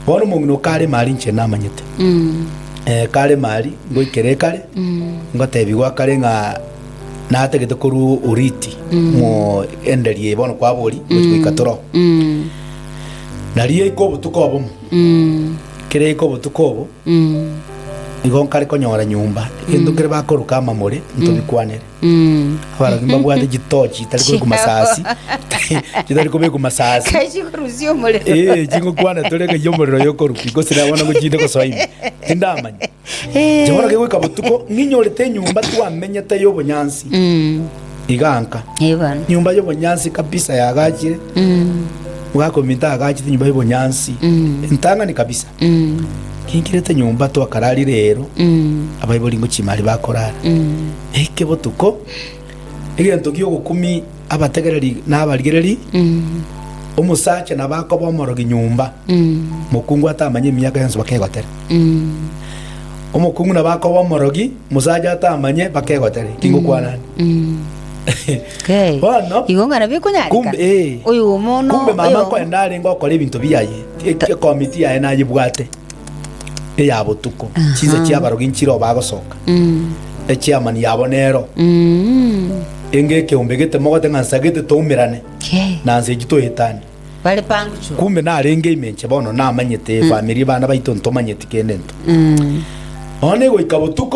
Bono omong'ina o kare mari inche namanyete. Eh, kare mari ngoikera ekare, ngotebigwa kare ng'a natagete korwa oriti mo enderia eye bono kwabori gochi goika toro. Nario yaika obotuko obomo, kere yaika obotuko obo, igo nkare konyora nyomba, egento nkere bakoroka amamore ntobikwanere. Abarogi mbabwate chitochi chitari kobekwa masasi, chitari kobekwa masasi. Kai chikorusia omorero. Eh, chingokwana tore ng'a omorero oyo okorukia gose na bono ngochinde gosoa ime. Tindamanya. Inche bono kegoika botuko, ng'inyorete enyomba twamenyete y'obonyansi iga nka. Eh, bono. Nyomba y'obonyansi kabisa yagachire, omogaka ominto agachete enyomba y'obonyansi, entang'ani kabisa. Nkinkirete nyomba twakararire ero, abaibori ngochima aria bakorara. Eke botuko, egento gi'ogokumia abategereri na abarigereri, omosacha nabo akoba omorogi nyomba, mokungu atamanye emiaka yonsi bakegotere. Omokungu nabo akoba omorogi, omosacha atamanye bakegotere. Eki ngokwana ande. Okay. Bono, Igo ng'a nabo ekonyarekana. kumbe, eh, Oyo omono kumbe mama oyo nkoenda arenge okora ebinto biaye, ekomiti yaye nayebwate. eya botuko, chinsa chi'abarogi nchireo bagosoka, echiamani yabo nero enge ekeombe gete mogote ng'a nsa gete toumerane, na nsa echi toetanie. Bare punctual. Kumbe narenge ime inche bono namanyete efamiri abana baito ntomanyeti kende nto. Bono egoika botuko.